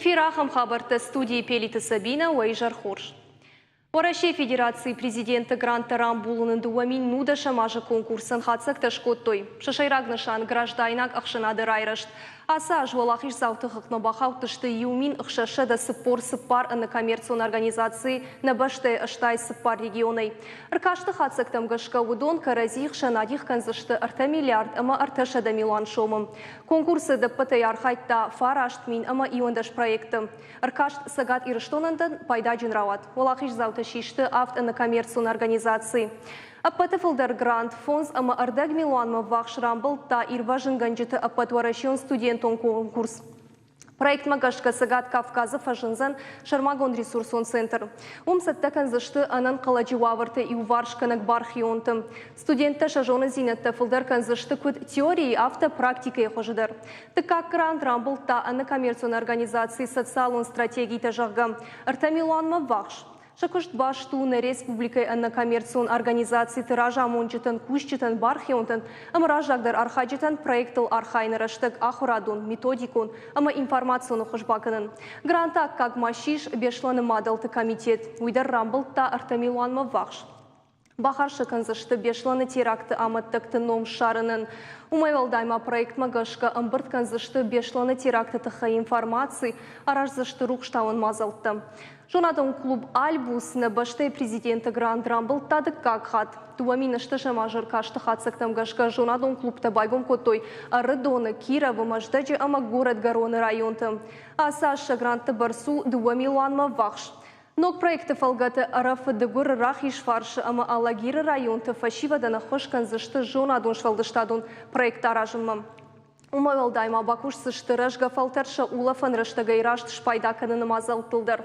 Эфиры ахӕм хабӕрттӕ, студийы Пелиты Сабинӕ, уӕ изӕр хорз. Уӕрӕсейы Федерацийы президенты гранттӕ рамбулыны 2010 азы конкурсӕн хатдзӕгтӕ скодтой. Сӕ сӕйраг нысан – граждайнаг ӕхсӕнады райрӕзт. Ацы аз уӕлахиздзауты хыгъдмӕ бахаудтысты 1644 ӕнӕкоммерцион организацийы нӕ бӕстӕйы 84 регионӕй. Ӕркасты хатдзӕгтӕм гӕсгӕ уыдон кӕрӕдзи хсӕн адих кӕндзысты 3 миллиард ӕмӕ 300 милуан сомы. Конкурсы ӕдӕппӕтӕй архайдта 9011 проекты. Ӕркаст Цӕгат Ирыстонӕн дӕр пайдаджын рауад. Уӕлахиздзаутӕ систы авд ӕнӕкоммерцион организацийы. Ӕппӕты фылдӕр грант 5,5 милуанмӕ ввахс рамбылдта ирвӕзынгӕнджыты ӕппӕтуӕрӕсеон студентон конкурс. Проектмӕ гӕсгӕ Цӕгат Кавказы фӕзындзӕн сӕрмагонд ресурсон центр. Уым цӕттӕ кӕндзысты ӕнӕнхъӕлӕджы уавӕрты иуварсгӕнӕг бархионты. Студенттӕ сӕ зонындзинӕдтӕ фылдӕр кӕндзысты куыд теорийы, афтӕ практикӕйы хуызы дӕр. Дыккаг грант рамбылдта ӕнӕкоммерцион организаци «Социалон стратегитӕ», зӕгъгӕ, 3 милуанмӕ ввахс. Сӕ куыст баст у нӕ республикӕйы ӕнӕкоммерцион организациты разамонджытӕн, кусджытӕн, бархионтӕн ӕмӕ раззагдӕр архайджытӕн проектыл архайыны рӕстӕг ахуырадон, методикон ӕмӕ информацион ӕххуыс бакӕнын. Гранты аккаг ма ссис Беслӕны мадӕлты комитет. Уый дӕр рамбылдта 3 милуанмӕ ввахс. Бахардз кӕндзысты Беслӕны теракты амӕттӕгты ном ссарынӕн. Уымӕй уӕлдай ма проектмӕ гӕсгӕ ӕмбырд кӕндзысты Беслӕны теракты тыххӕй информаци, араздзысты рухстауӕн мадзӕлттӕ. Зонадон клуб «Альбус» нӕ бӕстӕйы президенты грант рамбылдта дыккаг хатт. 2008 азы ӕркасты хатдзӕгтӕм гӕсгӕ зонадон клубтӕ байгом кодтой Ӕрыдоны, Кировы, Мӕздӕджы ӕмӕ Горӕтгӕроны районты. Ацы аз сӕ грантты бӕрц у 2 милуанмӕ ввахс. Ног проекты фӕлгӕты Ӕрӕфы, Дыгуры, Рахизфарсы ӕмӕ Алагиры районты фӕсивӕдӕн ӕххуыс кӕндзысты зонадон сфӕлдыстадон проект аразынмӕ. Уымӕй уӕлдай ма бакусдзысты рӕзгӕ фӕлтӕр сӕ улӕфӕн рӕстӕгӕй раст спайда кӕныны мадзӕлттыл дӕр.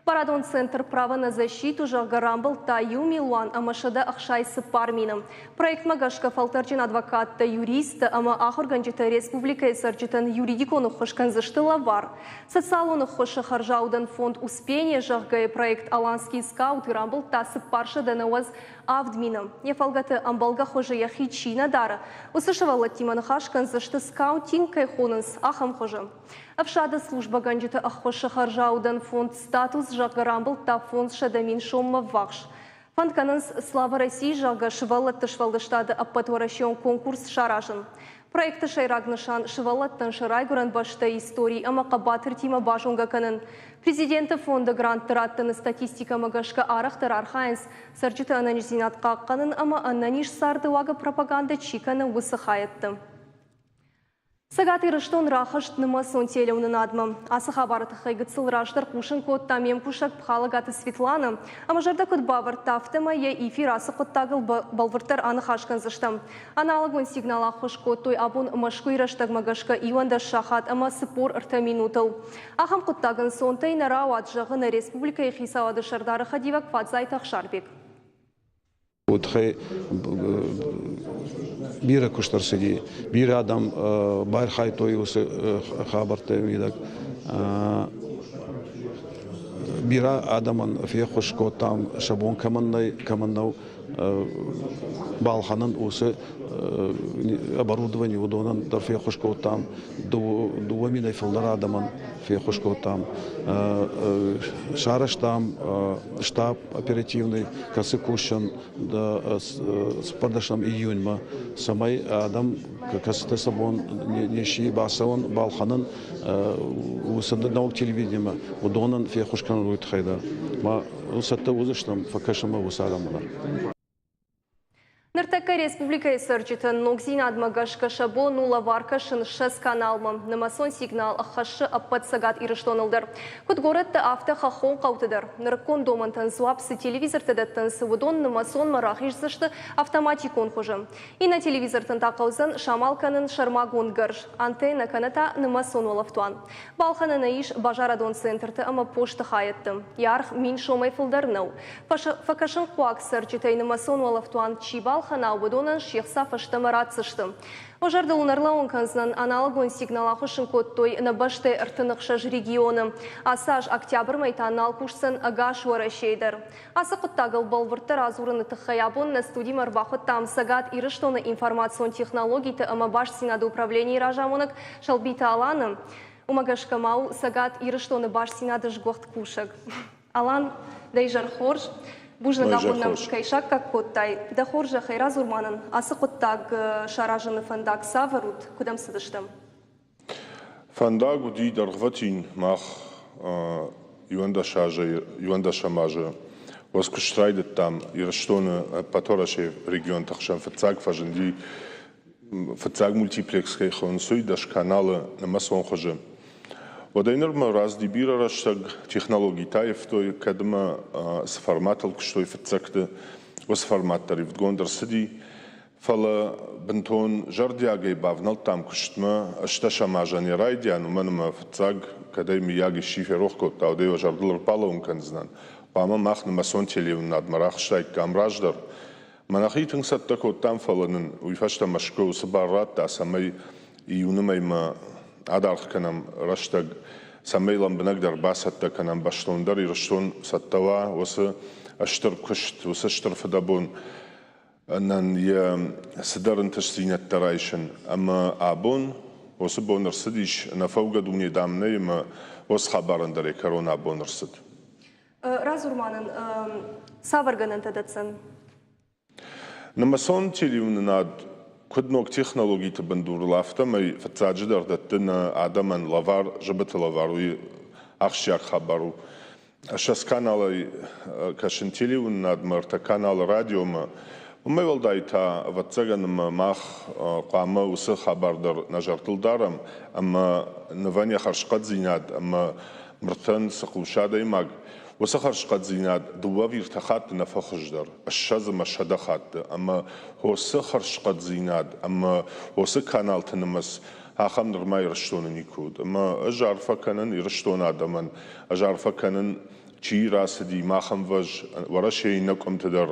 Барадон центр «Право на защиту», зӕгъгӕ, рамбылдта 1 164 000. Проектмӕ гӕсгӕ фӕлтӕрджын адвокаттӕ, юристтӕ ӕмӕ ахуыргӕнджытӕ республикӕйы цӕрджытӕн юридикон ӕххуыс кӕндзысты лӕвар. Социалон ӕххуысы хӕрзаудӕн фонд «Успение», зӕгъгӕ, проект «Аланский скаут» рамбылдта 497 000. Йӕ фӕлгӕты ӕмбӕлгӕ хуызы йӕхи чи нӕ дары, уыцы сывӕллӕттимӕ ныхас кӕндзысты, скаутинг кӕй хонынц, ахӕм хуызы. Ӕфсады службӕгӕнджыты ӕххуысы хӕрзаудӕн фонд «Статус», зӕгъгӕ, рамбылдта 500 000 соммӕ ввахс. Фӕнд кӕнынц «Слава России», зӕгъгӕ, сывӕллӕтты сфӕлдыстады ӕппӕтуӕрӕсеон конкурс саразын. Проекты сӕйраг нысан сывӕллӕттӕн сӕ райгуырӕн бӕстӕйы истори ӕмӕ хъӕбатыртимӕ базонгӕ кӕнын. Президенты фонды грантты раттыны статистикӕмӕ гӕсгӕ арӕхдӕр архайынц цӕрджыты ӕнӕниздзинад хъахъхъӕнын ӕмӕ ӕнӕниз царды уагы пропагандӕ чи кӕны, уыцы хайӕдты. Цӕгат Ирыстон рахызт нымӕцон телеуынынадмӕ. Ацы хабары тыххӕй гыццыл раздӕр хъусын кодта ме мкусӕг Пхалӕгаты Светлана. Ӕмӕ зӕрдӕ куыд бавӕрдта, афтӕмӕй йӕ эфир ацы хъуыддагыл бӕлвырддӕр аныхас кӕндзыстӕм. Аналогон сигнал ӕххуыс кодтой абон Мӕскуыйы рӕстӕгмӕ гӕсгӕ 11 сахат ӕмӕ 43 минутыл. Ахӕм хъуыддаг ӕнцонтӕй нӕ рауад, зӕгъы нӕ республикӕйы хицауады сӕрдары хӕдивӕг Фадзайты Ӕхсарбег. Уый тыххӕй бирӕ куыст ӕрцыди, бирӕ адӕм байархайдтой уыцы хабӕртты мидӕг. Бирӕ адӕмӕн феххуыс кодтам, сӕ бон кӕмӕн нӕй, кӕмӕн нӕу балхӕнын уыцы оборудование, уыдонӕн дӕр феххуыс кодтам. 2 минӕй фылдӕр адӕмӕн феххуыс кодтам. Сарӕзтам штаб оперативный, кӕцы кусдзӕн 14 июньмӕ, цӕмӕй адӕм, кӕцытӕ сӕ бон не сси бацӕуын, балхӕнын уыцы ног телевидениемӕ, уыдонӕн феххуыс кӕнын уый тыххӕй дӕр. Ма цӕттӕ уыдзыстӕм фӕкӕсынмӕ уыцы адӕммӕ дӕр. Ныртӕккӕ республикӕйы цӕрджытӕн ногдзинадмӕ гӕсгӕ сӕ бон у лӕвар кӕсын 20 каналмӕ. Нымӕцон сигнал ӕххӕссы ӕппӕт Цӕгат Ирыстоныл дӕр. Куыд горӕтты, афтӕ хӕххон хъӕуты дӕр. Нырыккон домӕнтӕн дзуапп цы телевизортӕ дӕттынц, уыдон нымӕцонмӕ рахиздзысты автоматикон хуызы. Иннӕ телевизортӕн та хъӕудзӕн самал кӕнын сӕрмагонд гӕрз, антеннӕ кӕнӕ та нымӕцон уӕлӕфтуан. Балхӕнӕн ис базарадон центрты ӕмӕ посты хайӕдты. Йӕ аргъ 1000 сомӕй фылдӕр нӕу. Фӕкӕсынхъуаг цӕрджытӕй нымӕцон уӕлӕфтуан чи балхӕна, уыдонӕн се хца фӕстӕмӕ ратдзысты. Уӕ зӕрдыл уын ӕрлӕууын кӕндзынӕн, аналогон сигнал ахуыссын кодтой нӕ бӕстӕйы 36 регионы. Ацы аз октябрмӕ та нал кусдзӕн ӕгас Уӕрӕсейы дӕр. Ацы хъуыддагыл бӕлвырддӕр адзурыны тыххӕй абон нӕ студимӕ ӕрбахуыдтам Цӕгат Ирыстоны информацион технологиты ӕмӕ бастдзинады управленийы разамонӕг Сӕлбиты Аланы. Уымӕ гӕсгӕ ма у Цӕгат Ирыстоны бастдзинады сгуыхт кусӕг. Алан, дӕ изӕр хорз. Бузныг абон нӕм кӕй саккаг кодтай. Дӕ хорзӕхӕй радзур ма нын, ацы хъуыддаг саразыны фӕндаг цавӕр уыд, куыдӕм цыдыстӕм? Фӕндаг уыди дӕргъвӕтин, мах иуӕндӕсӕм азы уӕз куыст райдыдтам. Ирыстоны ӕппӕтуӕрӕсейы регионты хсӕн фыццаг фӕзынди фыццаг мультиплекс кӕй хонынц, уый 10 каналы нымӕцон хуызы. Уӕдӕй нырмӕ рацыди бирӕ рӕстӕг, технологитӕ аивтой, кӕд ӕмӕ цы форматыл куыстой фыццӕгты, уыцы формат дӕр ивдгонд ӕрцыди. Фӕлӕ бынтон зӕрдиагӕй бавнӕлдтам куыстмӕ ӕстдӕсӕм азӕн йӕ райдиан, уымӕн ӕмӕ фыццаг, кӕд ӕй мыййаг исчи ферох кодта, уӕд ӕй уӕ зӕрдыл ӕрбалӕууын кӕндзынӕн. Хъуамӕ мах нымӕцон телеуынынадмӕ рахызтаиккам раздӕр. Мӕ нӕхи тынг цӕттӕ кодтам, фӕлӕ нын уый фӕстӕ Мӕскуы уыцы бар радта, цӕмӕй июны мӕймӕ адаргъ кӕнӕм рӕстӕг, цӕмӕй лӕмбынӕгдӕр бацӕттӕ кӕнӕм бӕстондӕр Ирыстон цӕттӕ уа уыцы стыр куыст, уыцы стыр фыдӕбон нын йӕ цыдӕр ӕнтыстдзинӕдтӕ райсын. Ӕмӕ абон, уыцы бон ӕрцыдис, ӕнӕфӕугӕ дуне дам нӕй ӕмӕ уыцы хабарӕн дӕр йӕ кӕрон абон ӕрцыд. Радзур ма нын, цавӕр гӕнӕнтӕ дӕтдзӕн? Нымӕцон телеуынынад куыд ног технологиты бындурыл, афтӕмӕй фыццаджыдӕр дӕтты нӕ адӕмӕн лӕвар, зыбыты лӕвар, уый ахсджиаг хабар у. 20 каналӕй кӕсын телеуынынадмӕ, ӕртӕ каналы радиомӕ. Уымӕй уӕлдай та, ӕвӕццӕгӕн, ӕмӕ мах хъуамӕ уыцы хабар дӕр нӕ зӕрдыл дарӕм ӕмӕ нывӕн йӕ хӕрзхъӕддзинад ӕмӕ мыртӕн цы хъусы адӕймаг, уыцы хӕрзхъӕддзинад дыууӕ ӕви ӕртӕ хатты нӕ фӕхуыздӕр, 20 ӕмӕ 100 хатты. Ӕмӕ уыцы хӕрзхъӕддзинад ӕмӕ уыцы каналты нымӕц ахӕм нырма Ирыстоны никуы уыд. Ӕмӕ ӕз арфӕ кӕнын Ирыстоны адӕмӕн, ӕз арфӕ кӕнын, чи рацыди мах ӕмвӕз Уӕрӕсейы иннӕ къуымты дӕр.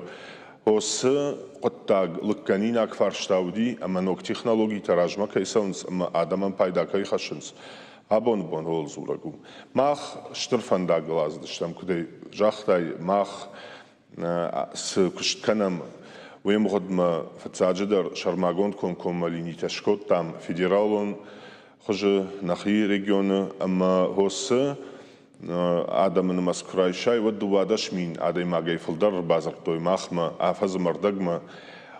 Уыцы хъуыддаг лыггӕнинаг фарста уыди, ӕмӕ ног технологитӕ размӕ кӕй цӕуынц ӕмӕ адӕмӕн пайда кӕй хӕссынц, абоны бон ууыл дзурӕг у. Мах стыр фӕндагыл ацыдыстӕм, куыд ӕй загътай, мах цы куыст кӕнӕм, уый ӕмгъуыдмӕ фыццаджыдӕр сӕрмагонд комкоммӕ линитӕ скодтам федералон хуызы нӕхи регионы ӕмӕ ХОС-ы адӕмы нымӕц куы райсай, уӕд 12 000 адӕймагӕй фылдӕр ӕрбадзырдтой махмӕ афӕдзы ӕрдӕгмӕ.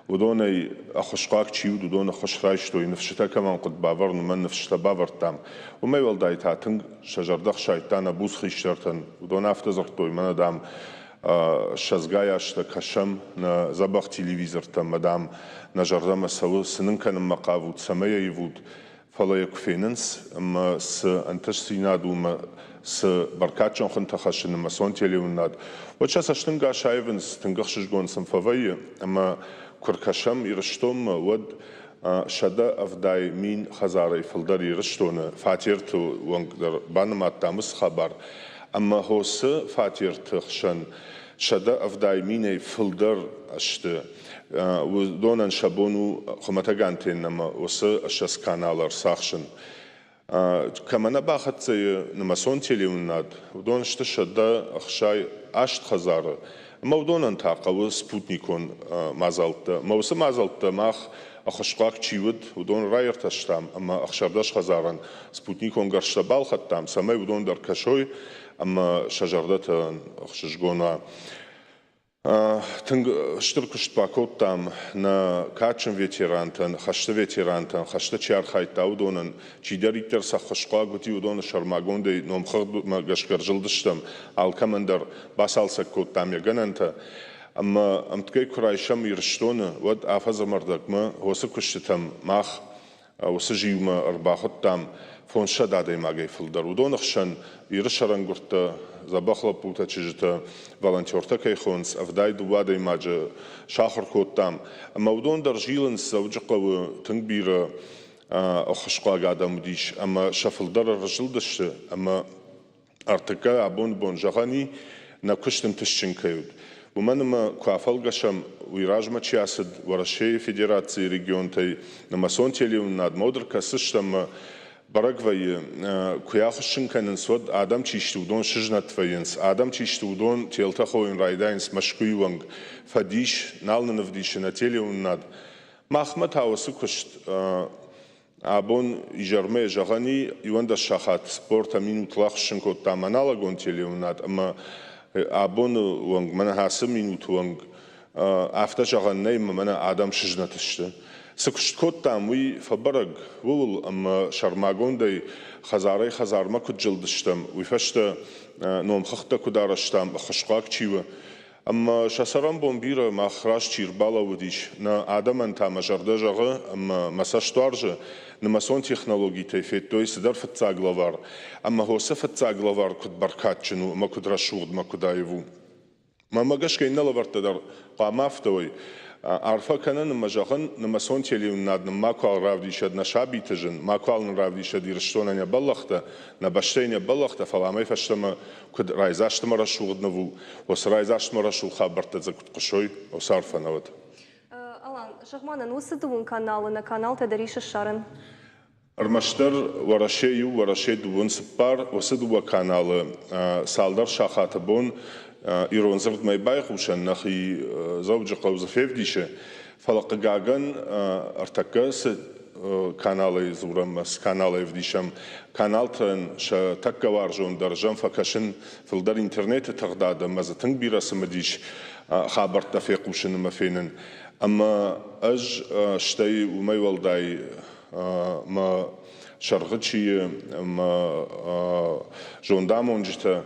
Уыдонӕй ӕххуысхъуаг чи уыд, уыдон ӕххуыс райстой, ныфсытӕ кӕмӕн хъуыд бавӕрын, уымӕн ныфсытӕ бавӕрдтам. Уымӕй уӕлдай та тынг сӕ зӕрдӕ хсайдта нӕ буц хистӕртӕн. Уыдон афтӕ дзырдтой, мӕнӕ, дам, ссӕдзгай азтӕ кӕсӕм нӕ дзӕбӕх телевизортӕм ӕмӕ, дам, нӕ зӕрдӕмӕ цӕуы, цы нын кӕнынмӕ хъавут, цӕмӕй йӕ ивут, фӕлӕ йӕ куы фенынц ӕмӕ цы ӕнтыстдзинад у ӕмӕ цы бӕркадджын хуынтӕ хӕссы нымӕцон телеуынынад, уӕд сӕ цӕстӕнгас аивынц, тынг ӕхсызгон сын фӕвӕййы ӕмӕ куы ркӕсӕм Ирыстонмӕ, уӕд 170 000 хӕдзарӕй фылдӕр Ирыстоны фатерты онг дӕр банымадтам уыцы хабар, ӕмӕ хосы фатерты хсӕн 170 000-ӕй фылдӕр сты. Уыдонӕн сӕ бон у хуымӕтӕг антеннӕмӕ уыцы 20 каналы ӕрцахсын. Кӕмӕ нӕ бахӕццӕ и нымӕцон телеуынынад, уыдон сты 168 хӕдзары, ӕмӕ уыдонӕн та хъӕуы спутникон мадзӕлттӕ. Ӕмӕ уыцы мадзӕлттӕ мах ӕххуысхъуаг чи уыд, уыдон раиртӕстам ӕмӕ 16 хӕдзарӕн спутникон гӕрзтӕ балхӕдтам, цӕмӕй уыдон дӕр кӕсой ӕмӕ сӕ зӕрдӕтӕн ӕхсызгон уа. Тынг стыр куыст бакодтам нӕ кадджын ветерантӕн, хӕсты ветерантӕн, хӕсты чи архайдта, уыдонӕн. Чидӕриддӕр сӕ ӕххуысхъуаг уыди, уыдоны сӕрмагондӕй номхыгъдмӕ гӕсгӕ ӕрзылдыстӕм, алкӕмӕн дӕр бацалцӕг кодтам йӕ гӕнӕнтӕ. Ӕмӕ ӕмткӕй куы райсӕм Ирыстоны, уӕд афӕдз ӕмӕ ӕрдӕгмӕ уыцы куыстытӕм мах Уыцы зиумӕ ӕрбахуыдтам 500 адӕймагӕй фылдӕр. Уыдоны хсӕн Иры сӕрӕнгуырдтӕ, дзӕбӕх лӕппутӕ, чызджытӕ, волонтертӕ кӕй хонынц, 72 адӕймаджы сахуыр кодтам. Ӕмӕ уыдон дӕр зилынц Дзӕуджыхъӕуы тынг бирӕ ӕххуысхъуаг адӕм уыдис ӕмӕ сӕ фылдӕр ӕрзылдысты ӕмӕ Ӕртыккаг абоны бон зӕгъӕн и, нӕ куыст ӕнтыстджын кӕй уыд. Уымӕн ӕмӕ куы афӕлгӕсӕм, уый размӕ чи ацыд Уӕрӕсейы Федерацийы регионтӕй нымӕцон телеуынынадмӕ, уӕд ӕркӕсдзыстӕм ӕмӕ бӕрӕг вӕййы, куы йӕ ахуыссын кӕнынц, уӕд адӕм чи сты, уыдон сызнӕт вӕййынц, адӕм чи сты, уыдон телтӕ хойын райдайынц Мӕскуыйы онг, фӕдис, нал нын ӕвдисы нӕ телеуынынад. Махмӕ та уыцы куыст. Абон изӕрмӕ зӕгъӕн и, 11 сахат 40 минутыл ахуыссын кодтам аналогон телеуынынад ӕмӕ абоны онг, мӕнӕ ацы минуты онг афтӕ зӕгъӕн нӕй, ӕмӕ мӕнӕ адӕм сызнӕт сты. Цы куыст кодтам, уый фӕбӕрӕг ууыл, ӕмӕ сӕрмагондӕй хӕдзарӕй-хӕдзармӕ куыд зылдыстӕм, уый фӕстӕ номхыгъдтӕ куыд арӕзтам, ӕххуысхъуаг чи у, ӕмӕ сӕ цӕрӕнбон бирӕ мах раз чи рбалӕууыдис, нӕ адӕмӕн та мӕ зӕрдӕ зӕгъы ӕмӕ мӕ цӕст уарзы, нымӕцон технологитӕй федтой цыдӕр фыццаг лӕвар, ӕмӕ уыцы фыццаг лӕвар куыд бӕркадджын у ӕмӕ куыд рӕсугъд ӕмӕ куыд аив у. Мӕнмӕ гӕсгӕ иннӕ лӕвӕрттӕ дӕр хъуамӕ афтӕ уой. Арфӕ кӕнын ӕмӕ зӕгъын, нымӕцон телеуынынад нын макуал равдисӕд нӕ сабиты зын, макуал нын равдисӕд Ирыстонӕн йӕ бӕллӕхтӕ, нӕ бӕстӕйӕн йӕ бӕллӕхтӕ, фӕлӕ амӕй фӕстӕмӕ куыд райдзаст ӕмӕ рӕсугъд ныв у, уыцы райдзаст ӕмӕ рӕсугъд хабӕрттӕ дзы куыд хъуысой, уыцы арфӕ нӕ уӕд. Алан, зӕгъ-ма нын, уыцы дыууын каналы нӕ каналтӕ дӕр ис ссарӕн? Ӕрмӕстдӕр Уӕрӕсе иу, Уӕрӕсе дыууын цыппар, уыцы дыууӕ каналы цалдӕр сахаты бон ирон дзырдмӕ байхъусӕн нӕхи Дзӕуджыхъӕу дзы февдисы, фӕлӕ хъыгагӕн ӕртӕккӕ цы каналӕй дзурӕм, цы каналӕй ӕвдисӕм, каналтӕн сӕ тӕккӕ уарзондӕр зӕм фӕкӕсын фылдӕр интернеты тыгъдад ӕмӕ дзы тынг бирӕ цымыдис хабӕрттӕ фехъусын ӕмӕ фенын. Ӕмӕ ӕз стӕй уымӕй уӕлдай мӕ сӕргъы чи и, мӕ зондамонджытӕ,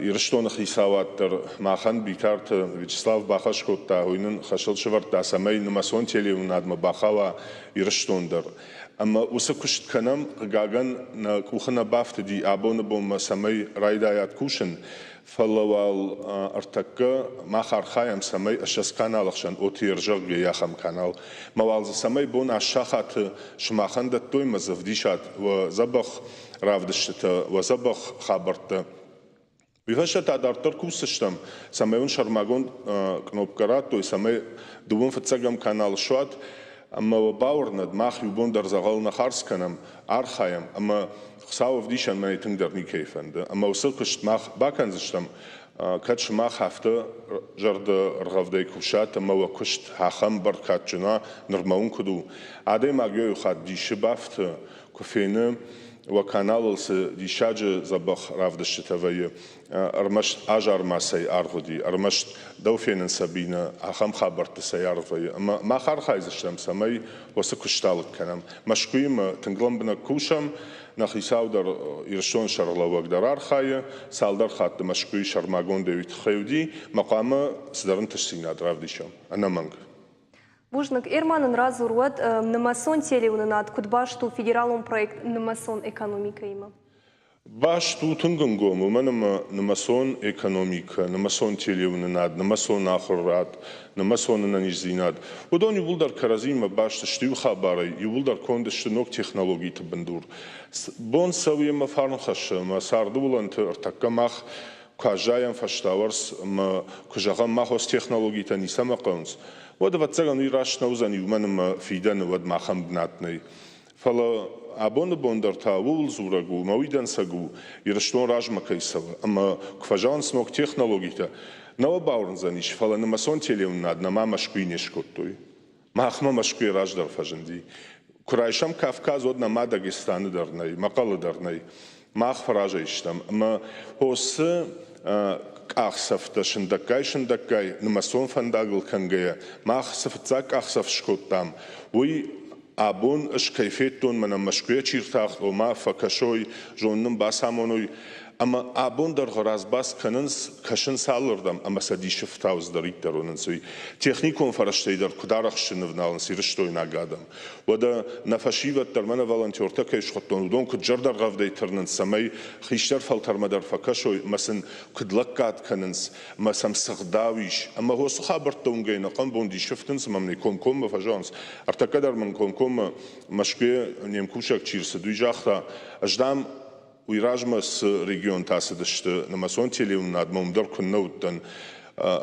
Ирыстоны хицауад дӕр махӕн Битарты Вячеслав бахӕс кодта, уый нын хӕсыл сӕвӕрдта, цӕмӕй нымӕцон телеуынынадмӕ бахауа Ирыстон дӕр. Ӕмӕ уыцы куыст кӕнӕм, хъыгагӕн, нӕ къухы нӕ бафтыди абоны бонмӕ, цӕмӕй райдайат кусын, Фӕлӕ уал ӕртӕккӕ мах архайӕм, цӕмӕй ссӕдз каналы хсӕн ОТР, зӕгъгӕ, ахӕм канал. Мӕ уал дзы цӕмӕй бон аст сахаты сымахӕн дӕттой мӕ дзы ӕвдисат уӕ дзӕбӕх равдыстытӕ, уӕ дзӕбӕх хабӕрттӕ. Уый фӕстӕ та дарддӕр кусдзыстӕм, цӕмӕй уын сӕрмагонд кънопкӕ радтой, цӕмӕй дыууын фыццӕгӕм канал суат ӕмӕ уӕ бауырнӕд, мах иу бон дӕр дзӕгъӕл нӕ хардз кӕнӕм, архайӕм ӕмӕ Хуыцау ӕвдисӕн мӕнӕй тынгдӕр никӕй фӕнды. Ӕмӕ уыцы куыст мах бакӕндзыстӕм, кӕд сымах афтӕ зӕрдӕргъӕвдӕй кусат ӕмӕ уӕ куыст ахӕм бӕркадджын уа, нырмӕ уын куыд у. Адӕймаг иу хатт дисы бафты, куы фены, уӕ каналыл цы диссаджы дзӕбӕх равдыстытӕ вӕййы, ӕрмӕст азар-ма цӕй аргъ уыди, ӕрмӕст дӕу фенын Сабинӕ, ахӕм хабӕртты цӕй аргъ вӕййы. Ӕмӕ мах архайдзыстӕм, цӕмӕй уыцы куыст алыг кӕнӕм. Мӕскуыимӕ тынг лӕмбынӕг кусӕм, нӕ хицау дӕр, Ирыстоны сӕргълӕууӕг дӕр архайы, цалдӕр хатты Мӕскуыйы сӕрмагондӕй уый тыххӕй уыди, мӕ хъуамӕ цыдӕр ӕнтыстдзинад равдисӕм, ӕнӕмӕнг. Бузныг. Эрман ын радзур уӕд, нымӕцон телеуынынад куыд баст у федералон проект Нымӕцон экономикӕимӕ? Баст у тынг ӕнгом, уымӕн ӕмӕ нымӕцон экономикӕ, нымӕцон телеуынынад, нымӕцон ахуырад, нымӕцон ӕнӕниздзинад, уыдон иууылдӕр кӕрӕдзимӕ баст сты иу хабарӕй, иууылдӕр конд сты ног технологиты бындур. Бон цӕуы ӕмӕ фарн хӕссы, ӕмӕ царды уылӕнты ӕртӕккӕ мах куы аззайӕм фӕстауӕрц ӕмӕ куы зӕгъӕм, мах уыцы технологитӕ ницӕмӕ хъӕуынц, уӕд, ӕвӕццӕгӕн, уый раст нӕ уыдзӕни, уымӕн ӕмӕ фидӕны уӕд махӕн бынат нӕй. Фӕлӕ абоны бон дӕр та ууыл дзурӕг у, ӕмӕ уый дӕнцӕг у, Ирыстон размӕ кӕй цӕуы ӕмӕ куы фӕзӕгъынц ног технологитӕ, нӕ уӕ бауырндзӕнис, фӕлӕ нымӕцон телеуынынад нӕма Мӕскуыйы не скодтой. Махмӕ Мӕскуыйы раздӕр фӕзынди. Куы райсӕм Кавказ, уӕд нӕма Дагестаны дӕр нӕй, Мӕхъӕлы дӕр нӕй. Мах фӕразӕй стӕм ӕмӕ уыцы къахдзӕфтӕ сындӕггай-сындӕггай нымӕцон фӕндагыл кӕнгӕйӕ мах цы фыццаг къахдзӕф скодтам, уый Абон ӕз кӕй федтон, мӕнӕ Мӕскуыйӕ чи ртахт, ома фӕкӕсой, зонд нын бацамоной, ӕмӕ абон дӕргъы разбас кӕнынц, кӕсынц алырдӕм ӕмӕ сӕ дисы фтауцдӕриддӕр уынынц, уый. Техникон фӕрӕзтӕй дӕр куыд арӕхсты нывналынц ирыстойнаг адӕм. Уӕдӕ нӕ фӕсивӕд дӕр мӕнӕ волонтертӕ кӕй схуыдтон, уыдон куыд зӕрдӕргъӕвдӕй тырнынц, цӕмӕй хистӕр фӕлтӕрмӕ дӕр фӕкӕсой ӕмӕ сын куыд лӕггад кӕнынц, ӕмӕ сӕм цы гъдау ис. Ӕмӕ уыцы хабӕрттӕ уынгӕй ӕнӕхъӕн бон дисы фтынц ӕмӕ мын комкоммӕ фӕзӕгъынц. Ӕртӕккӕ дӕр мын комкоммӕ Мӕскуыйы не мкусӕг чи рцыд, уый загъта, ӕз, дам, уый размӕ цы регионтӕ цыдысты нымӕцон телеуынынадмӕ, уым дӕр куыннӕ уыдтӕн,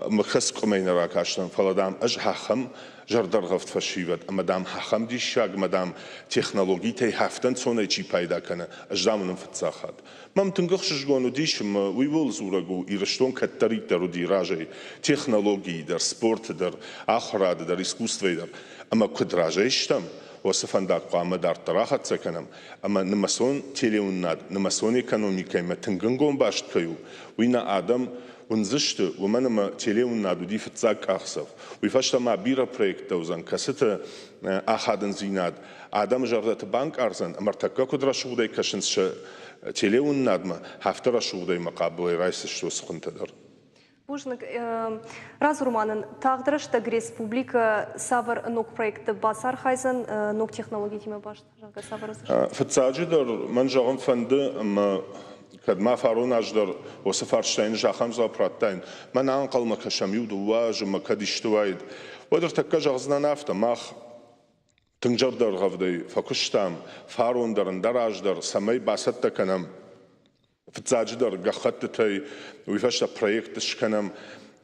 мӕ хӕс къуымӕй нӕ ракастӕн, фӕлӕ, дам, ӕз ахӕм зӕрдӕргъӕвд фӕсивӕд ӕмӕ, дам, ахӕм диссаг ӕмӕ, дам, технологитӕй афтӕ ӕнцонӕй чи пайда кӕны, ӕз, дам, уынын фыццаг хатт. Мӕм тынг ӕхсызгон уыдис ӕмӕ уый ууыл дзурӕг у, Ирыстон кӕддӕриддӕр уыди разӕй технологийы дӕр, спорты дӕр, ахуырады дӕр, искусствойы дӕр. Ӕмӕ куыд разӕй стӕм, Уыцы фӕндаг хъуамӕ дарддӕр ахӕццӕ кӕнӕм, ӕмӕ нымӕцон телеуынынад нымӕцон экономикӕимӕ тынг ӕнгом баст кӕй у, уый нӕ адӕм уындзысты, уымӕн ӕмӕ телеуынынад уыди фыццаг къахдзӕф. Уый фӕстӕ ма бирӕ проекттӕ уыдзӕн, кӕцыты ахадындзинад адӕмы зӕрдӕты банкъардзӕн ӕмӕ ӕртӕккӕ куыд рӕсугъдӕй кӕсынц сӕ телеуынынадмӕ, афтӕ рӕсугъдӕй мӕ хъӕбулӕй райсдзысты уыцы хуынтӕ дӕр. Бузныг. Радзур ма нын, тагъд рӕстӕг республикӕ цавӕр ног проектты бацархайдзӕн, ног технологитимӕ баст, зӕгъгӕ, цавӕр уыдзысты? Фыццаджыдӕр мӕн зӕгъын фӕнды, ӕмӕ кӕд ма фарон аз дӕр уыцы фарстайӕн ӕз ахӕм дзуапп радтаин, мӕн ӕнхъӕлмӕ кӕсӕм иу-дыууӕ азы мӕ кӕд исты уаид, уӕд ӕртӕккӕ зӕгъдзынӕн афтӕ, мах тынг зӕрдӕргъӕвдӕй фӕкуыстам фарон дӕр, ӕндӕр аз дӕр, цӕмӕй бацӕттӕ кӕнӕм фыццаджыдӕр гӕххӕттытӕй, уый фӕстӕ проект скӕнӕм.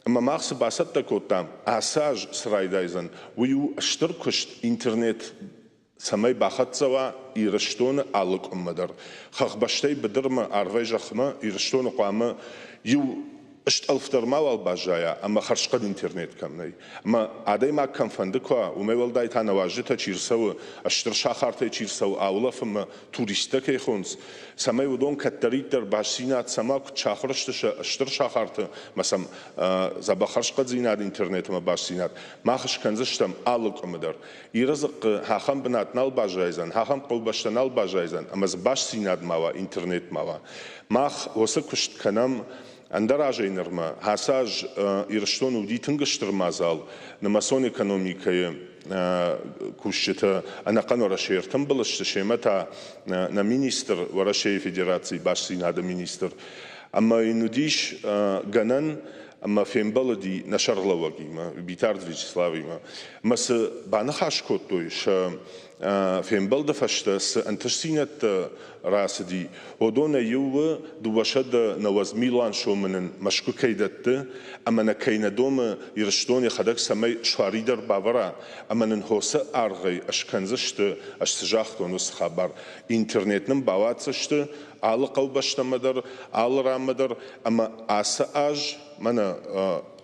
Ӕмӕ мах цы бацӕттӕ кодтам, ацы аз цы райдайдзӕн, уый у стыр куыст интернет цӕмӕй бахӕццӕ уа Ирыстоны алы къуыммӕ дӕр. Хӕхбӕстӕй быдырмӕ, арвӕй зӕхмӕ Ирыстоны хъуамӕ иу стъӕлф дӕр мауал баззайа ӕмӕ хӕрзхъӕд интернет кӕм нӕй. Ӕмӕ адӕймаг кӕмфӕнды куы уа, уымӕй уӕлдай та нӕ уазджытӕ чи рцӕуы, стыр сахартӕй чи рцӕуы аулӕфынмӕ, туристтӕ кӕй хонынц, цӕмӕй уыдон кӕддӕриддӕр бастдзинад цӕмӕ куыд сахуыр сты сӕ стыр сахарты ӕмӕ сӕм дзӕбӕх хӕрзхъӕддзинад интернетмӕ бастдзинад мах скӕндзыстӕм алы къуымы дӕр. Иры дзыхъхъы ахӕм бынат нал баззайдзӕн, ахӕм хъӕубӕстӕ нал баззайдзӕн ӕмӕ дзы бастдзинад ма уа, интернет ма уа. Мах уыцы куыст кӕнӕм ӕндӕр азӕй нырмӕ. Ацы аз Ирыстоны уыди тынг стыр мадзал нымӕцон экономикӕйы кусджытӕ ӕнӕхъӕн Уӕрӕсейы ӕртымбыл сты, семӕ та нӕ министр, Уӕрӕсейы Федерацийы бастдзинады министр. Ӕмӕ йын уыдис гӕнӕн ӕмӕ фембӕлыди нӕ сӕргълӕууӕгимӕ, Битарты Вячеславимӕ. Ӕмӕ цы баныхас кодтой сӕ фембӕлды фӕстӕ цы ӕнтыстдзинӕдтӕ рацыди, уыдонӕй иу у 290 милуан сомы нын Мӕскуы кӕй дӕтты ӕмӕ нӕ кӕй нӕ домы Ирыстон йӕхӕдӕг цӕмӕй суари дӕр бавӕра ӕмӕ нын хосы аргъӕй скӕндзысты, ӕз цы загътон, уыцы хабар. Интернет нын бауадздзысты алы хъӕубӕстӕмӕ дӕр, алы ранмӕ дӕр ӕмӕ ацы аз мӕнӕ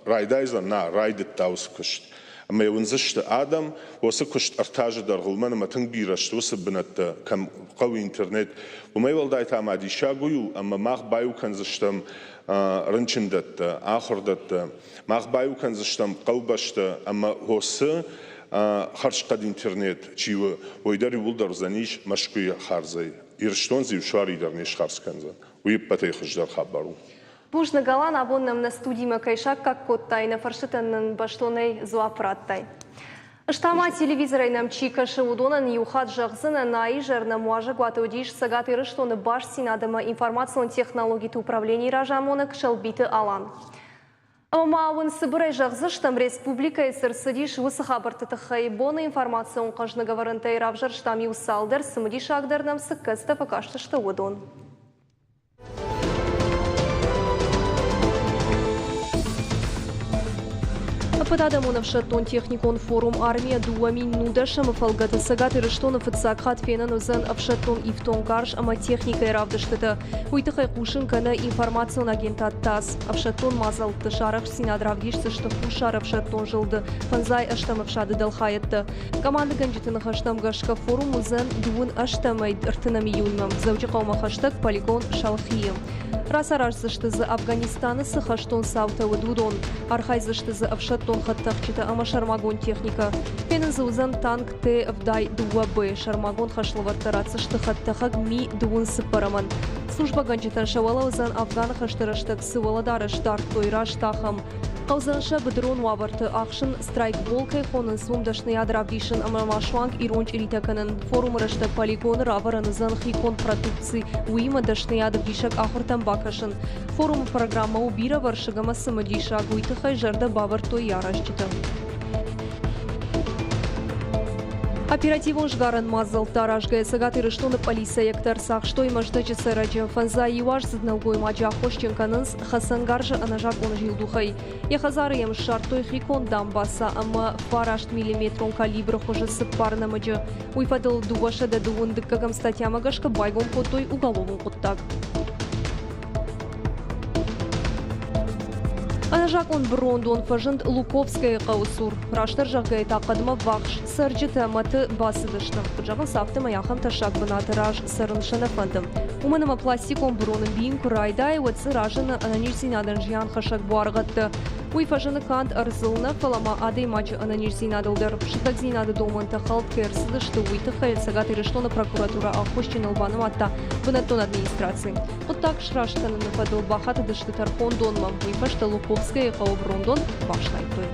райдайдзӕн, нӕ райдыдта уыцы куыст. Ӕмӕ уындзысты адӕм, уыцы куыст ӕртӕ азы дӕргъы, уымӕн ӕмӕ тынг бирӕ сты уыцы бынӕттӕ, кӕм хъӕуы интернет. Уымӕй уӕлдай та ма диссаг уый у, ӕмӕ мах баиу кӕндзыстӕм рынчындӕттӕ, ахуырдӕттӕ, мах баиу кӕндзыстӕм хъӕубӕстӕ ӕмӕ уыцы хӕрзхъӕд интернет чи у, уый дӕр иууылдӕр уыдзӕнис Мӕскуыйы хардзӕй. Ирыстон дзы иу суари дӕр не схардз кӕндзӕн. Уый ӕппӕтӕй хуыздӕр хабар у. Бузныг, Алан, абон нӕм нӕ студимӕ кӕй саккаг кодтай, нӕ фӕрстытӕн нын бӕстонӕй дзуапп радтай. Ӕз та ма телевизорӕй нӕм чи кӕсы, уыдонӕн иу хатт зӕгъдзынӕн, а изӕр нӕм уазӕгуаты уыдис Цӕгат Ирыстоны бастдзинад ӕмӕ информацион технологиты управленийы разамонӕг Сӕлбиты Алан. Ӕмӕ ма уын цыбырӕй зӕгъдзыстӕм, республикӕйы цы рцыдис, уыцы хабӕртты тыххӕй. Боны информацион хъӕзныг ӕвӕрӕнтӕй равзӕрстам иу цалдӕр, цымыдисагдӕр нӕм цы кӕцытӕ фӕкастысты, уыдон. Ӕппӕтадӕмон ӕфсӕддон техникон форум «Армия 2019-ы фӕлгӕты Цӕгат Ирыстоны фыццаг хатт фенӕн уыдзӕн ӕфсӕддон ифтонггарз ӕмӕ техникӕйы равдыстытӕ. Уый тыххӕй хъусын кӕны информацион агентад ТАСС. Ӕфсӕддон мадзӕлтты сарӕхстдзинад равдисдзысты Хуссар ӕфсӕддон зылды фӕндзай ӕстӕм ӕфсады дӕлхайӕдтӕ. Командӕгӕнджыты ныхӕстӕм гӕсгӕ форум уыдзӕн дыууын ӕстӕмӕй ӕртынӕм июньмӕ Дзӕуджыхъӕумӕ хӕстӕг полигон Шалхийы. Рацараздзысты дзы Афганистаны цы хӕстон цаутӕ уыд, уыдон. Архайдзысты дзы ӕфсӕддон хӕдтӕхджытӕ ӕмӕ сӕрмагонд техникӕ. Фенын дзы уыдзӕн танк Т-72, сӕрмагонд хӕслӕвӕрдтӕ ратдзысты хӕдтӕхӕг Ми-24-ӕмӕн. Службӕгӕнджытӕн сӕ уӕлӕ уыдзӕн Афганы хӕсты рӕстӕг цы уӕлӕдарӕс дардтой, раст ахӕм. Хъӕудзӕн сӕ быдырон уавӕрты ӕхсын, страйкбол кӕй хонынц, уым дӕсныйад равдисын ӕмӕ ма суанг ирон чъиритӕ кӕнын. Форумы рӕстӕг полигоны равӕрӕн уыдзӕн хиконд продукци, уыимӕ дӕсныйад ӕвдисӕг ахуыртӕм бакӕсын. Форумы программӕ у бирӕвӕрсыг ӕмӕ цымыдисаг, уый тыххӕй зӕрдӕ бавӕрдтой йӕ аразджытӕ. Оперативон сгарӕн мадзӕлттӕ аразгӕйӕ Цӕгат Ирыстоны пъӕлицӕйӕгтӕ ӕрцахстой Мӕздӕджы цӕрӕджы. Фӕндзай иуаздзыд нӕлгоймаджы аххосджын кӕнынц хӕцӕнгарзы ӕнӕзакъон зилдухӕй. Йӕ хӕдзары йӕм ссардтой хиконд дамбаца ӕмӕ 9-миллиметрон калибры хуызы цыппар нӕмыджы. Уый фӕдыл 221 статьямӕ гӕсгӕ байгом кодтой уголовон хъуыддаг. Ӕнӕзакъон бырондон фӕзынд Луковскӕйы хъӕуы цур. Растдӕр зӕгъгӕйӕ та хъӕдмӕ ввахс цӕрджытӕ мӕты бацыдысты. Куыд зӕгъынц, афтӕмӕй ахӕм тӕссаг бынаты раз цӕрын сӕ нӕ фӕнды. Уымӕн ӕмӕ пластикон быроны бийын куы райдайы, уӕд дзы разыны ӕнӕниздзинадӕн зианхӕссӕг буаргъӕдтӕ. Уый фӕзыны канд ӕрдзыл нӕ, фӕлӕ ма адӕймаджы ӕнӕниздзинадыл дӕр. Сыгъдӕгдзинады домӕнтӕ хӕлд кӕй ӕрцыдысты, уый тыххӕй Цӕгат Ирыстоны прокуратурӕ аххосджыныл банымадта бынӕттон администраци. Хъуыддаг сраст кӕныны фӕдыл бахатыдысты тӕрхондонмӕ. Уый фӕстӕ Луковскӕйы хъӕуы брондон бафснайдтой.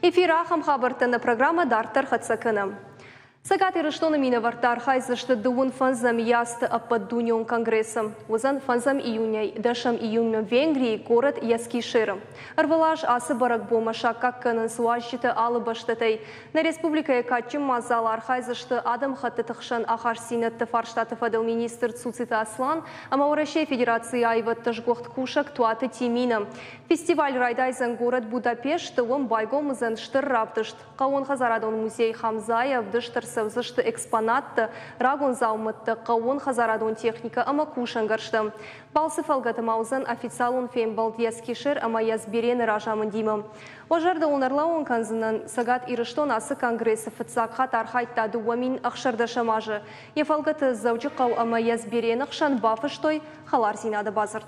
Эфир ахӕм хабӕрттӕ нӕ программӕ дарддӕр хӕццӕ кӕнӕм. Цӕгат Ирыстоны минӕвӕрттӕ архайдзысты дыууын фӕндзӕм Ясты ӕппӕтдунеон конгрессы. Уыдзӕн фӕндзӕм июнӕй дӕсӕм июнмӕ Венгрийы горӕт Яскишеры. Ӕрвылаз ацы бӕрӕгбонмӕ саккаг кӕнынц уазджытӕ алы бӕстӕтӕй. Нӕ республикӕйы кадджын мадзалы архайдзысты адӕмыхӕттыты хсӕн ахастдзинӕдты фарстаты фӕдыл министр Цуциты Аслан ӕмӕ Уӕрӕсейы Федерацийы аивӕдты сгуыхт кусӕг Туаты Тимина. Фестиваль райдайдзӕн горӕт Будапешты, уым байгом уыдзӕн стыр равдыст. Хъӕууонхӕдзарадон музей Хамзайы ӕвдыст ӕрцӕудзысты экспонаттӕ, рагон дзаумӕттӕ, хъӕууонхӕдзарадон техникӕ ӕмӕ кусӕнгӕрзтӕ. Балцы фӕлгӕты ма уыдзӕн официалон фембӕлд Яскишер ӕмӕ Язберены разамындимӕ. Уӕ зӕрдыл уын ӕрлӕууын кӕндзынӕн, Цӕгат Ирыстон ацы конгрессы фыццаг хатт архайдта 2016 азы. Йӕ фӕлгӕты Дзӕуджыхъӕу ӕмӕ Язберены хсӕн бафыстой хӕлардзинады бадзырд.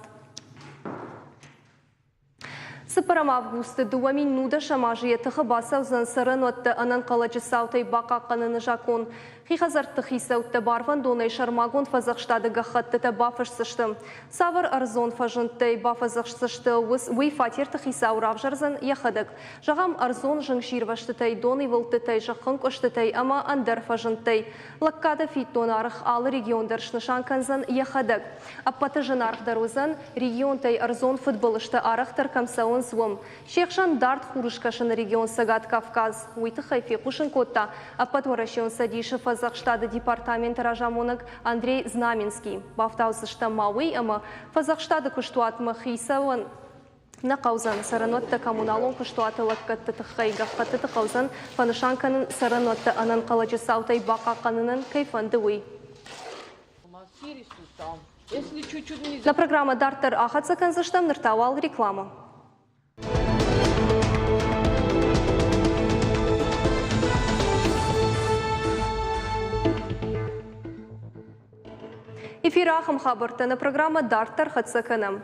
Цыппӕрӕм августы 2019 азы йӕ тыхы бацӕудзӕн цӕрӕнуӕтты ӕнӕнхъӕлӕджы цаутӕй бахъахъхъӕныны закон. Хи хӕдзӕртты хицӕуттӕ барвӕндонӕй сӕрмагонд фӕдзӕхстады гӕххӕттытӕ бафысдзысты. Цавӕр ӕрдзон фӕзындтӕй бафӕдзӕхсдзысты, уый фатерты хицау равзардзӕн йӕхӕдӕг. Зӕгъӕм, ӕрдзон зынгсирвӕзтытӕй, донивылдтытӕй, зӕххынкъуыстытӕй ӕмӕ ӕндӕр фӕзындтӕй. Лӕггады фиддоны аргъ алы регион дӕр снысан кӕндзӕн йӕхӕдӕг. Ӕппӕты зынаргъдӕр уыдзӕн, регионтӕй ӕрдзон фыдбылызтӕ арӕхдӕр кӕм цӕуынц, уым. Се хсӕн дард хурыскӕсӕны регион Цӕгат Кавказ. Уый тыххӕй фехъусын кодта Ӕппӕтуӕрӕсеон Цӕдисы фӕдзӕхстады департаменты разамонӕг Андрей Знаменский. Бафтаудзыстӕм ма уый, ӕмӕ фӕдзӕхстады куыстуатмӕ хицӕуӕн нӕ хъӕудзӕн цӕрӕнуӕттӕ коммуналон куыстуаты лӕггӕдты тыххӕй гӕххӕттыты хъӕудзӕн фӕнысан кӕнын цӕрӕнуӕттӕ ӕнӕнхъӕлӕджы цаутӕй бахъахъхъӕнынӕн кӕй фӕнды, уый. Нӕ программӕ дарддӕр ахӕццӕ кӕндзыстӕм, ныр та уал реклама. Эфиры ахӕм хабӕрттӕ нӕ программӕ дарддӕр хӕццӕ кӕнӕм.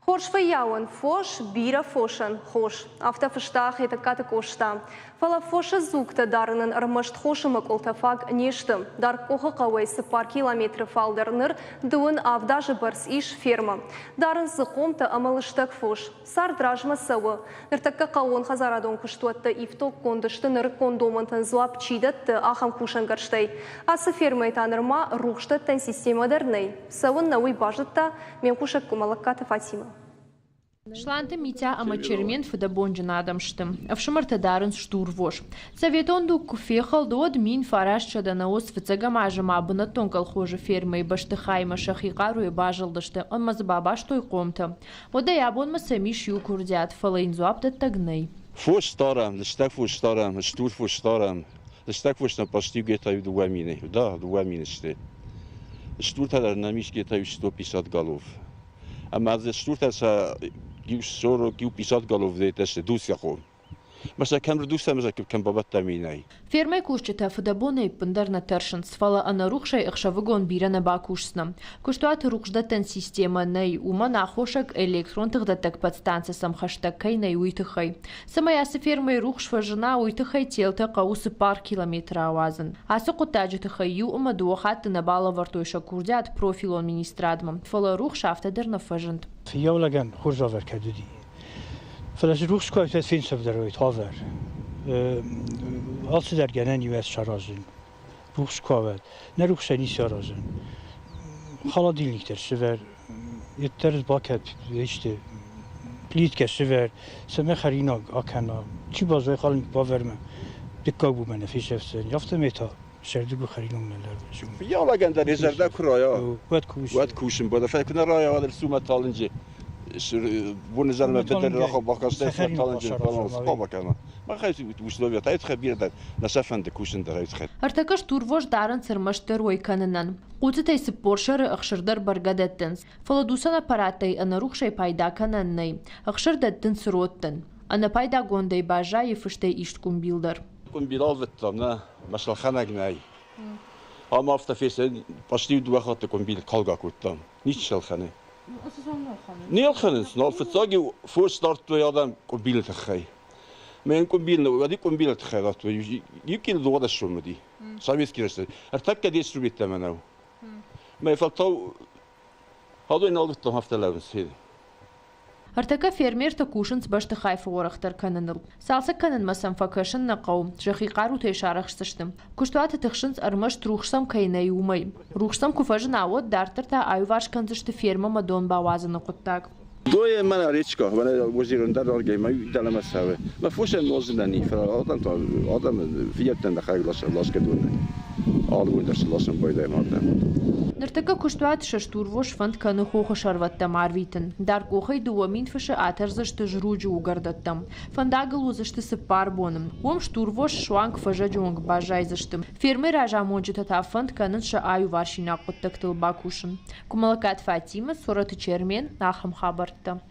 Хорз фыййауӕн фос, бирӕ фосӕн хос. Афтӕ фыста Хетӕгкаты Къоста. Фӕлӕ фосы дзугтӕ дарынӕн ӕрмӕст хосы мӕкъуылтӕ фаг не сты. Даргъкъохы хъӕуӕй 4 километры фалдӕр ныр 37 азы бӕрц ис фермӕ. Дарынц дзы хъомтӕ ӕмӕ лыстӕг фос. Цард размӕ цӕуы. Ныртӕккӕ хъӕууонхӕдзарадон куыстуӕттӕ ифтонггонд сты нырыккон домӕнтӕн дзуапп чи дӕтты, ахӕм кусӕнгӕрзтӕй. Ацы фермӕйы та нырма рухсдӕттӕн системӕ дӕр нӕй. Цӕуыннӕ, уый базыдта ме мкусӕг Къуымӕллӕгкаты Фатимӕ. Сланты Митя ӕмӕ Чермен фыдӕбонджын адӕм сты. Ӕфсымӕртӕ дарынц стурвос. Советон дуг куы фехӕлд, уӕд 1990 фыццӕгӕм азы ма бынӕттон колхозы фермӕйы бӕстыхаймӕ сӕхи хъаруйӕ базылдысты ӕмӕ дзы бабастой хъомтӕ. Уӕдӕй абонмӕ сӕм ис иу курдиат, фӕлӕ йын дзуапдӕттӕг нӕй. Фос дарӕм, лыстӕг фос дарӕм, стур фос дарӕм. Лыстӕг фос нӕ почти где-то 2 000. Да, 2000 сты. Стуртӕ дӕр нӕм ис где-то 150 голов. Ӕмӕ дзы стуртӕ сӕ иу 40, иу 50 голов где-то сты дуцгӕ хъом. Мӕ сӕ кӕм рдуцӕм, сӕ кӕм бабӕттӕм инӕй. Фермӕйы кусджытӕ фыдӕбонӕй ӕппындӕр нӕ тӕрсынц, фӕлӕ ӕнӕрухсӕй ӕхсӕвыгон бирӕ нӕ бакусдзынӕ. Куыстуаты рухсдӕттӕн системӕ нӕй, уымӕн аххосаг электрон тыхдӕттӕг подстанцӕ сӕм хӕстӕг кӕй нӕй, уый тыххӕй. Цӕмӕй ацы фермӕйы рухс фӕзына, уый тыххӕй телтӕ хъӕуы 4 километры ауадзын. Ацы хъуыддаджы тыххӕй иу ӕмӕ дыууӕ хатты нӕ балӕвӕрдтой сӕ курдиат профилон министрадмӕ, фӕлӕ рухс афтӕ дӕр нӕ фӕзынд. Фыййаулагӕн хорз уавӕр кӕд уыди. Фӕлӕ дзы рухс куы фенцӕвдӕр уой уавӕр. Алцыдӕр гӕнӕн и саразын. Рухс куы уӕд. Нӕ рухсӕй ницы аразын. Холодильник дӕр сывӕр, йеддӕр бакӕд исты плиткӕ сывӕр, цӕмӕй хӕринаг акӕна. Чи баззайы холодильник бавӕрмӕ, дыккаг бонмӕ нӕ фесӕфдзӕн. Афтӕмӕй та сӕрдыгон хӕринаг нӕ лӕвӕрд. Фыййаулагӕн дӕр йӕ зӕрдӕ куы райа, уӕд кусын. Уӕд кусын. Фӕлӕ куы нӕ райа, уӕд ӕрцу мӕ талынджы. Боны зӕрмӕ быдыр рахау бакастӕй талынджы хъуамӕ кӕна. Махӕй условиятӕ ай тыххӕй бирӕ дӕр нӕ сӕ фӕнды кусын дӕр ай тыххӕй. Ӕртӕккӕ стурвос дарынц ӕрмӕстдӕр уӕй кӕнынӕн. Хъуццытӕй 40 сӕры ӕхсыр дӕр бӕргӕ дӕттынц, фӕлӕ дуцӕн аппараттӕй ӕнӕрухсӕй пайда кӕнӕн нӕй. Ӕхсыр дӕттынц родтӕн. Ӕнӕпайдагондӕй баззайы фыстӕй ист къуымбил дӕр. Къуымбил алвыдтам, нӕ, мӕсӕлхӕнӕг нӕй. Ам афтӕ фесты, почти дыууӕ хатты къуымбил калгӕ кодтам. Ничи сӕлхӕны. Не лхӕнынц, нал фыццаг-иу фос дардтой адӕм къуымбилы тыххӕй. Мӕн къуымбил, уӕди къуымбилы тыххӕй радтой. Иу кило 12 сом уыди. Советский рӕстӕг. Ӕртӕккӕ 10 рубль мӕнӕу. Мӕ фӕлтау Адон нал уыдтон, афтӕ лӕууынц. Ӕртӕккӕ фермертӕ кусынц бӕстыхай фӕуӕрӕхдӕр кӕныныл. Цалцӕг кӕнынмӕ сӕм фӕкӕсын нӕ хъӕуы, сӕхи хъарутӕй сарӕхсдзысты. Куыстуаты тыхсынц ӕрмӕст рухс сӕм кӕй нӕй, уымӕй. Рухс сӕм куы фӕзына, уӕд дарддӕр та аиуварс кӕндзысты фермӕмӕ дон бауадзыны хъуыддаг. Дойы мӕнӕ речка, мӕнӕ озерон дӕр аргӕй мӕ дӕлӕмӕ цӕуы. Мӕ фосӕн нозынӕн фӕлӕ адӕм та адӕмы фиййӕуттӕн нӕхӕдӕг ласгӕ дон нӕй. Алы бон дӕр сӕ ласын байдайӕм ардӕм. Ныртӕккӕ куыстуат сӕ стурвос фӕнд кӕны хохы сӕрвӕттӕм арвитын. Даргъкъохӕй 2000 фысы атӕрдзысты Зруджы уыгӕрдӕттӕм. Фӕндагыл уыдзысты цыппар боны. Уым стурвос суанг фӕззӕджы онг баззайдзысты. Фермӕйы разамонджытӕ та фӕнд кӕнынц сӕ аиуварсинаг хъуыддӕгтыл бакусын. Куымӕллӕггаты Фатимӕ, Цорӕты Чермен, ахӕм хабӕрттӕ.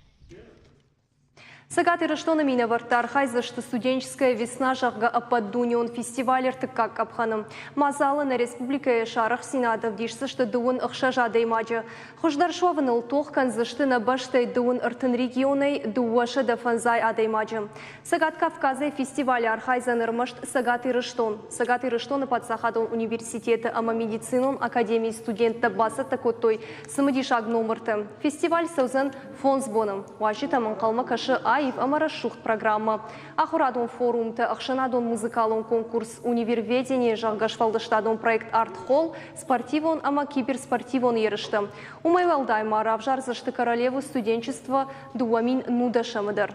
Цӕгат Ирыстоны минӕвӕрттӕ архайдзысты «Студенческая весна», зӕгъгӕ, ӕппӕтдунеон фестивалы ӕртыккаг къӕпхӕны. Мадзалы нӕ республикӕйы сарӕхстдзинад ӕвдисдзысты 36 адӕймаджы. Хуыздӕр суӕвыныл тох кӕндзысты нӕ бӕстӕйы 32 регионӕй 250 адӕймаджы. Цӕгат Кавказӕй фестивалы архайдзӕн ӕрмӕст Цӕгат Ирыстон. Цӕгат Ирыстоны паддзахадон университеты ӕмӕ медицинон академийы студенттӕ бацӕттӕ кодтой цымыдисаг номыртӕ. Фестиваль цӕудзӕн фондз боны. Уазджытӕм ӕнхъӕлмӕ кӕсы аив ӕмӕ рӕсугъд программӕ. Ахуырадон форумтӕ, ӕхсӕнадон музыкалон конкурс «Универведение», зӕгъгӕ, сфӕлдыстадон проект «Арт-холл», спортивон ӕмӕ киберспортивон ерыстӕ. Уымӕй уӕлдай ма равзардзысты королеву студенчества 2019-ы дӕр.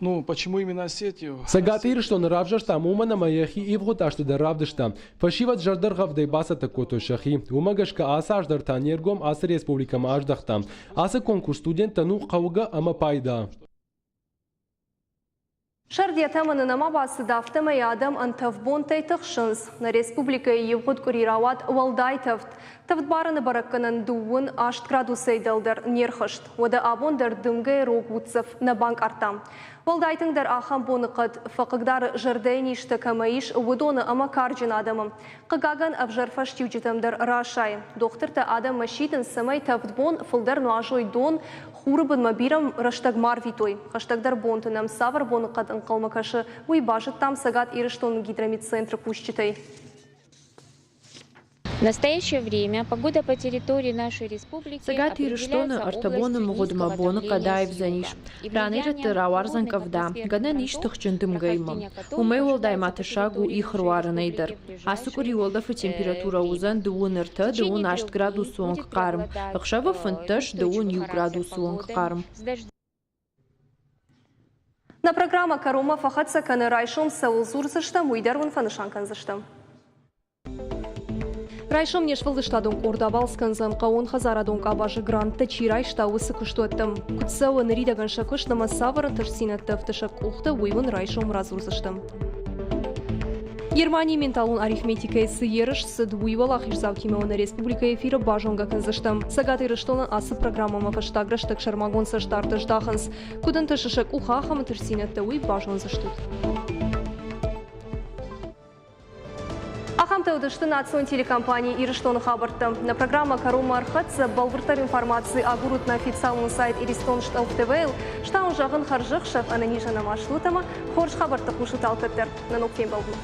Ну, почему именно Осетию? Цӕгат Ирыстоны равзӕрстам уымӕн ӕмӕ йӕхи ивгъуыд азты дӕр равдыста. Фӕсивӕд зӕрдӕргъӕвдӕй бацӕттӕ кодтой сӕхи. Уымӕ гӕсгӕ ацы аз дӕр та не ргом ацы республикӕмӕ аздӕхтам. Ацы конкурс студенттӕн у хъӕугӕ ӕмӕ пайда. Сӕрд йӕ тӕмӕны нӕма бацыд, афтӕмӕй адӕм ӕнтӕф бонтӕй тыхсынц. Нӕ республикӕйы ивгъуыд къуыри рауад уӕлдай тӕвд. Тӕвдбарыны бӕрӕггӕнӕн 28 градусӕй дӕлдӕр не рхызт. Уӕдӕ абон дӕр дымгӕйы рог уддзӕф нӕ банкъардтам. Уӕлдай тынгдӕр ахӕм боныхъӕд фӕхъыгдары зӕрдӕйы низтӕ кӕмӕ ис, уыдоны ӕмӕ карджын адӕмы. Хъыгагӕн, ӕвзӕр фӕстиуджытӕм дӕр расайы. Дохтыртӕ адӕммӕ сидынц, цӕмӕй тӕвд бон фылдӕр нуазой дон, хуры бынмӕ бирӕ рӕстӕг ма рвитой. Хӕстӕгдӕр бонты нӕм цавӕр боныхъӕд ӕнхъӕлмӕ кӕсы, уый базыдтам Цӕгат Ирыстоны гидрометцентры кусджытӕй. В настоящее время погода по территории нашей республики Цӕгат Ирыстоны определяется ӕртӕ боны областью мгъуыдмӕ низкого боныхъӕд давления с аивдзӕнис. юга. И Ранӕй-рӕтты влиянием рауардзӕн холодных къӕвда, атмосферных гӕнӕн ис фронтов, тыхджын дымгӕимӕ. прохождение которых Уымӕй уӕлдай ма ожидается по тӕссаг у территории их нашей руарынӕй дӕр. республики в Ацы къуыри ближайшее уӕлдӕфы температурӕ время. уыдзӕн дыууын ӕртӕ, В течение дыууын аст трех дней градусы онг будет хъарм, преобладать ӕхсӕвы 15, дыууын неустойчивый иу характер градусы онг погоды хъарм. с дождями. Нӕ программӕ кӕронмӕ фӕхӕццӕ кӕны райсом цӕуыл дзурдзыстӕм, уый дӕр уын фӕнысан кӕндзыстӕм. Райсом не сфӕлдыстадон къорд абалц кӕндзӕн хъӕууон хӕдзарадон къабазы гранттӕ чи райста, уыцы куыстуӕттӕм. Куыд цӕуы ныридӕгӕн сӕ куыст ӕмӕ цавӕр ӕнтыстдзинӕдтӕ ӕфты сӕ къухты, уый уын райсом радзурдзыстӕм. Германийы менталон арифметикӕйы цы ерыс цыд, уый уӕлахиздзаутимӕ нӕ республикӕйы эфиры базонгӕ кӕндзыстӕм. Цӕгат Ирыстоны ацы программӕмӕ фӕстаг рӕстӕг сӕрмагонд цӕстдард здахынц. Куыд ӕнтысы сӕ къух ахӕм ӕнтыстдзинӕдтӕ, уый базондзыстут. Ахӕмтӕ уыдысты национ телекомпани Ирыстоны хабӕрттӕ. Нӕ программӕ кӕронмӕ ӕрхӕццӕ. Бӕлвырддӕр информаци агурут нӕ официалон сайт Иристон Штълф ТВ-йыл. Стауын зӕгъын хӕрзӕхсӕв, ӕнӕнизӕн ӕмӕ стут ӕмӕ хорз хабӕрттӕ хъусут алкӕддӕр. Нӕ ног фембӕлдмӕ.